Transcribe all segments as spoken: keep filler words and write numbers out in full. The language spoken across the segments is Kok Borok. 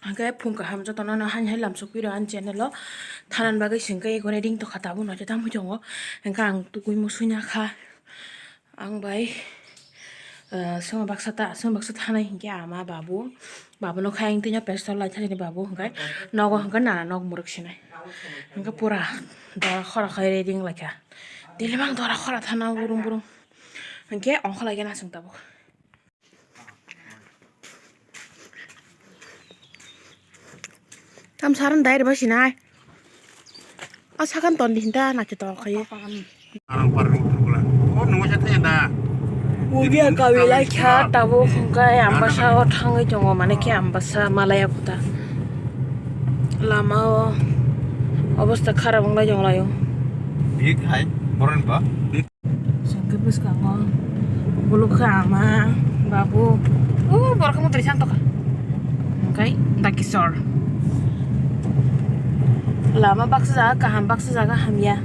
Hwnkhe phung kaham jotono no hani hai lamsok piro ani channel o thanan bagwi sengkhe ego ready tongkha tabuk no tamo tongo. Hwnkhe ang tugui musuina kha. Ang bai, eh, sema baksa ta, sema baksa thanai hinkhe ama babu, babu no khai ang tini pestor lai thani babu hwnkhe nogo hwnkhe nana nog muruk sinai. Hwnkhe pura dora khora khai ready wnglaikha. Tini mang dora khora thana burung burung. Hwnkhe ongkha laikhe nasing tabuk. Tam saran dai reba sinai. A sakan ton di hinta na ke to khaye. Arang parang utur bula. Oh, nunggu sa thaya da. Ugia kawi lai kha tabo hwnkhe ambasa o thangwi tongo mane khe ambasa malaya kota. Lama o obostha kharap wnglai tonglaio. Big hai, boron ba? Big. Sengke bwskango buluk kha ama, babu. O borok khe mutri sang tokha. Hwnkhe da kisor. Lama baksa jaga kaham, baksa jaga hamya.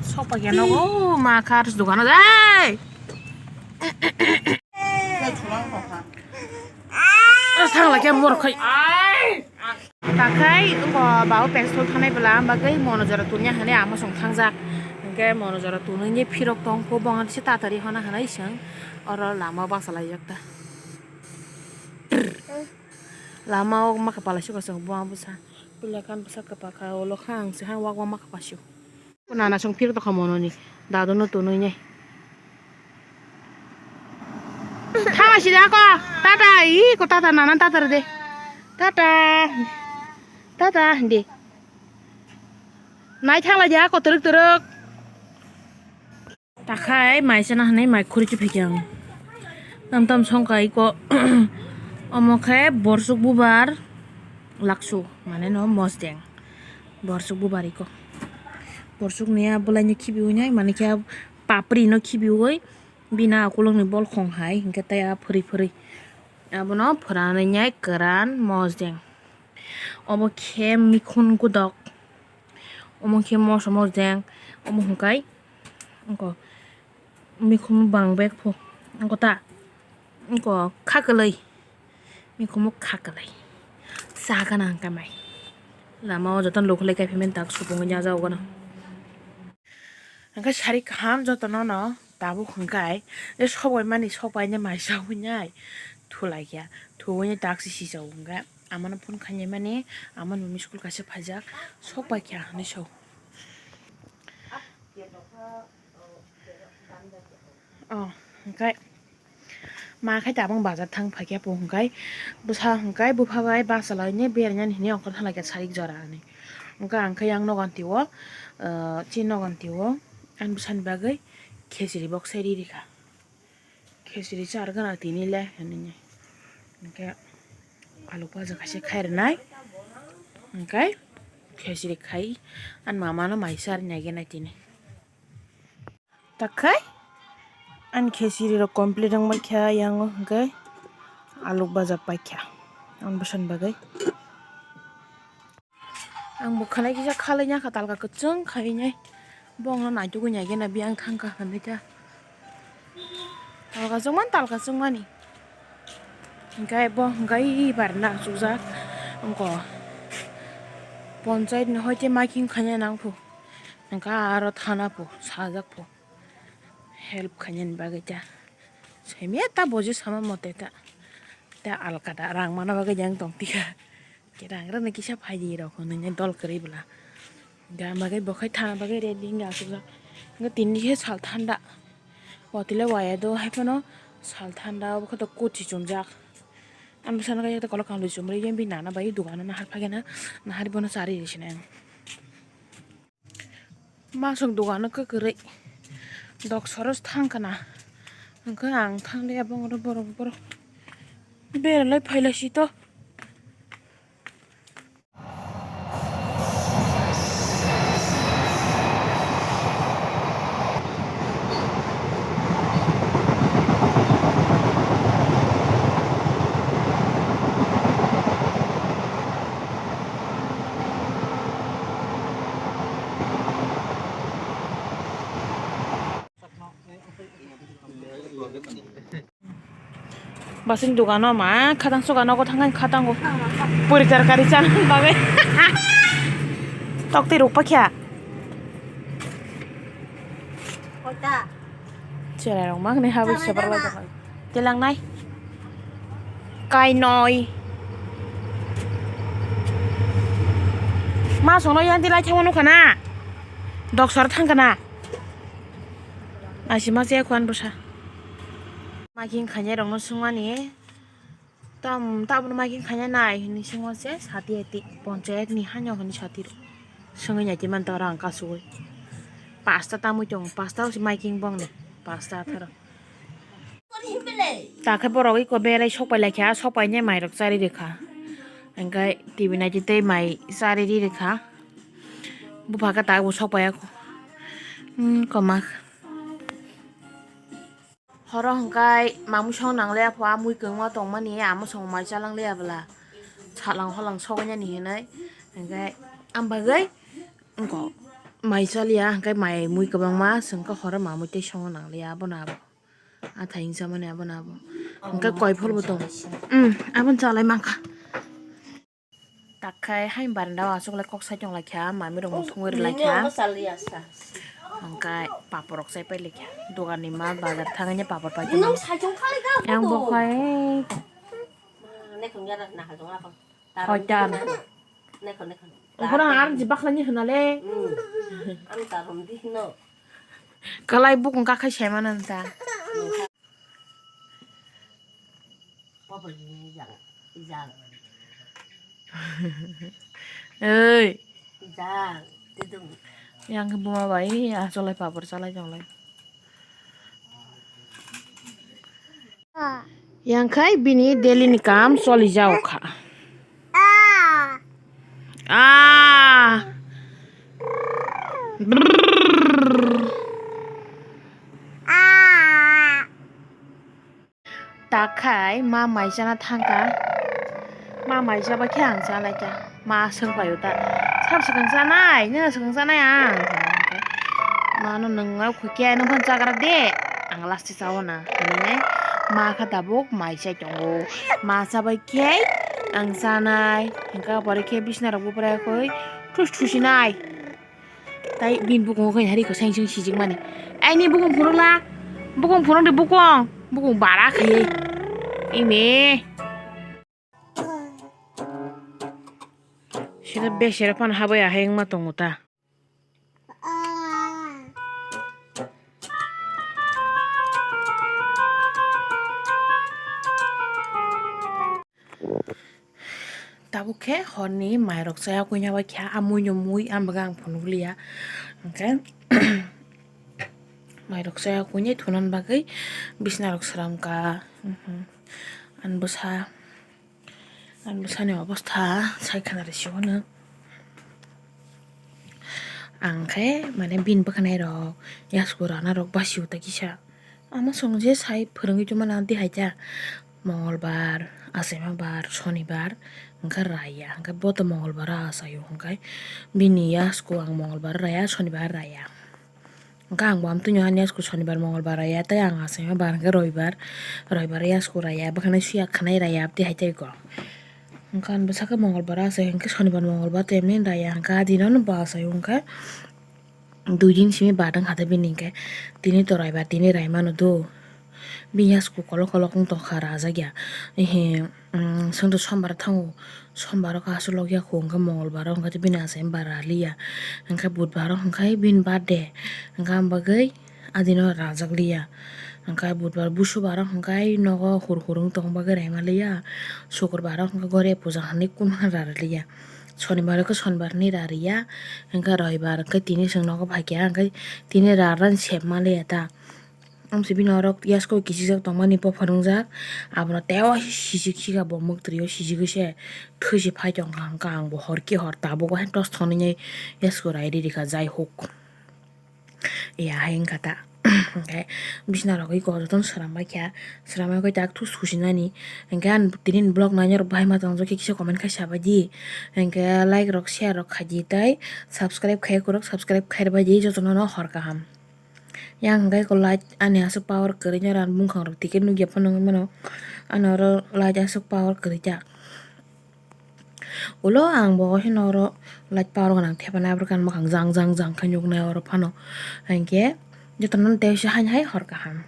Sokpakya nogo ma kar dogano jai. Thangla khe borok khai. Takhai wngkha ba o pencil thanai bwla bagwi mono jora tunya hwnwi ama song thangjak. Hwnkhe mono jora tunwi phirok tong kho bongni se tatari hona hwnwi swng oro lama o bachalaijak ta. Lama o maka palaisuk aswk bo bwsa. Puila kan bwsa kwpakha ulo kha ang se ha wak wak maka pasio. Nana song phir tokha mononi dadu no tunui ne. Thama sida ko tata i ko tata nana tata de. Tata. Tata de. Nai thangla ja ko turuk turuk. Takhai mai chana hwnwi mai khuri chi phikhe ang. Tam tam songkha iko. Omo khe borsuk bubar laksu mane no mosdeng. Borsuk bubar iko. Borsuk niya bolai ni khibiwi nai mane khe papri no khibiwi bina akulung ni bolkhong hai hinkhe tei a phuri phuri. Abono phwranwi nai kwran mosdeng. Omo khe mikhun gudok. Omo khe moso mosdeng. Omo hwnkhe. Wngkha mikhum bang bag pho wngkha ta wngkha kha kwlwi mikhumo kha kwlwi sa gana hwnkha mai lama o joto lukulai kaiphai mani tak supungwi nya jagano hwnkhe sari kaham jotono no tabuk hwnkhe je sobai mani sobai nai mai sawi nai thulai kha thuwi nai tak si si jago hwnkhe amano phone khainai mani amoni missed call kaisa phaijak sok bai kha hinwi sao. Oh, hwnkhe ma khai tabang bazar thang phaikhe bo hwnkhe bwsa hwnkhe bupha bai bachalaini beraina hinwi ongkhor thanglaikha sarik jora hinwi. Hwnkhe ang khe yang nogon tio, ah, chini nogon tio ani bwsani bagwi khejri boksai ri rikha. Khejri char gana tini le hinwi. Hwnkhe alu bhaja kaisa khai rwnai. Hwnkhe khejri khai ani mama no mai chari nai gana tini. Takhai ani khejri rok complete wng bai kha yang o hwnkhe alu bhaja pai kha ani bwsani bagwi. Ang bo khalai kisa khalai nya kha talka kwchwng khai nai. Bongno naitugwi nai gena biyang thang kha hinwi kha. Talka chwngmani talka chwngmani. Hwnkhe bo hwnkhe bar na chukjak. Wngkha ponchayat ni hoite making khaina nang phu. Hwnkhe aro thana phu sajak phu. Help khainani bagwi ta. Semiya ta boji sama mote ta. Ta alkada rang mana bagwi jang tong tika. Kerang rani kisa phaidi rok hinwi dol kwrwi bwla. Da magai bokhai thana bagwi ready wngya asukjak. Nga tini khe sal thanda. Watile waya do hai phano sal thanda obo khe to koti chumjak. Ang bwsano kaiyak ta kolok kanglwi chumri yang bi nana bai dugano nahar phagena nahar bono chari ri sinai ang. Masuk dogano kwkwrwi dok soros thang kana hwnkhe ang thang liya bongoro borok borok beralai phailai si to. Basing dogano ma khatang suka nogo thangkha khatango poritar kari chana bagwi. Tok tei rukpakya. Cherai rok mang ni habwi sebar lai. Telang nai. Kai noi. Ma songno yang tilai thangma nukha na. Doksor thangkha na. Asi ma se khuan bwsa. Making khainai rokno swngmani. Tam, tabuk making khainai nai hinwi swngma se sati ati. Ponchayat ni hano hinwi sati rok. Swngwi nai twi man ta rang kasugwi. Pasta tamwi tongo. Pasta o se making bongni. Pasta atharo. Takhe borok iko berai sokpai laikha, sokpainai mairok chari rikha. Hingke T V naitwi tei mai chari ri rikha. Bupha khe tabuk sokpaiya. Hmm, komak. Horo hingke mamwi song nangliya pho, a mui kwbangma tongmani, amo song mai chalangliya bwla. Salang holang sogwi nani hinwi. Hingke am bagwi wngkok mai chaliya, hingke mai mui kwbangma, chwngkhe horo mamwi tei songo nangliya, abono abo. Athai wngsamani abono abo. Hingke koi pholbo tongo. Umm, abono chalai mankha. Takkhai haini baranda o aswk lai kok sai tong lai kha, mami rok muthungwi rw lai kha. Hingke papor rok chai pai lai kha. Dogan ni ma bazar thangwi papor pai tong. Yang bo khai. Hoitan. Okhorang ang ji bakhlai ni hwnale. Ang ta romdi hino. Kalai bukung kakhai saimano ta. Oi. Yang buma bai, ah, cholai papor chalai jonglai. Yang khai bini daily ni kam choli jao kha. Ah. Brrrr. Takhai ma mai chana thangkha. Ma mai chabai khe ang chalaikha. Ma swngpaio ta, "Sabo swkang chanai? Nini swkang chanai ang?" Mano nwng nai khukhe, "Nwng phano chagra de, ang last chao na," hinwi ma kha tabuk mai chai tongo. Ma chabai khe ang chanai, hingkhe pore khe bisna rok bupra khe thus thusinai. Tai bini bukung khe hari ko seng seng sijik mani. Aini bukung phunuk la, bukung phunuk de bukung, bukung bara khe. Ime. Sida besero phano habai ahai wngma tongo ta. Tabuk khe horni mairok chaya kuina bai kha, a muino mui, a bwkha ang phunukliya. Hwnkhe mairok chaya kuinai thunan bagwi bisnarok sramkha. Ani bwsa. Ang bwsani obostha sai khna rw si hwnwi. Ang khe mane bini bwkhanai rok yasku rana rok basio ta kisa. Ama song je sai phwrwngwi tongmani ang tihai ta Mongolbar, Achaima bar, Sonibar hwnkhe raya. Hwnkhe bo to Mongolbar o achaio hwnkhe bini yasku ang Mongolbar raya, Sonibar raya. Hwnkhe ang bo amtwino ani yasku Sonibar, Mongolbar raya, tei ang achaima bar hwnkhe Roibar, Roibar yasku raya, bwkhani suya khwnai raya, abdi hai tei kok. Hwnkhe ang bwsakhe Mongolbar achai hwnkhe Sonibar, Mongolbar to emni raya hwnkhe, a dino bo achai hwnkhe dui din simi bar wngkha tei bini hwnkhe tini to Roibar tini raimano do. Bini yasku kolok kolok wng tongkha, rajak ya. Ehe, mm, chwngno sombar thango, sombar o kasu logya kho, hwnkhe mongolbar o hwnkhe bini achaima bar raliya, hwnkhe budbar o hwnkhe bini birthday, hwnkhe ang bagwi adino rajak liya. Hwnkhe budbar, busubar o hwnkhe nogo hur hur wng tong bagwi raima liya, sukurbar o hwnkhe gore puja hinwi kunu raliya, sonibar o khe sonibar hinwi rariya, hwnkhe roibar hwnkhe tini chwng nogo phaikha, hwnkhe tini rarani sep maliya ta. Amsi bini oro yasku kisijak tongmani bophor wngjak, abono teibo sijik sika bo mwktwrio sijigwi se thwisi phai tongkha, hwnkhe ang bo hor khe hor tabuk o haino tos thonwi yasku rai riri kha, jai hok. Iya hai wngkha ta. Hwnkhe bisna rogwi kok jotono swnam bai kha, swnam bai khe tak thus thusinani. Hwnkhe ang tini ni vlog naina rok bahai ma tong khe kisa comment khai sabai di, hwnkhe like rok share rok khai di tei subscribe khai kwrwk subscribe khai rwbai di, jotono no hor kaham. Yang hwnkhe ko light ani aswk power kwrwi no, ani bwkhang rok tike nukya phano wngwi mano. Ani oro light aswk power kwrwi jak. Ulo ang bo hino oro light power gwnang thepana abrwkhe ang bwkhang jang jang jang khe nuknai oro phano. Hinkhe jotono tei se haino hai hor kaham.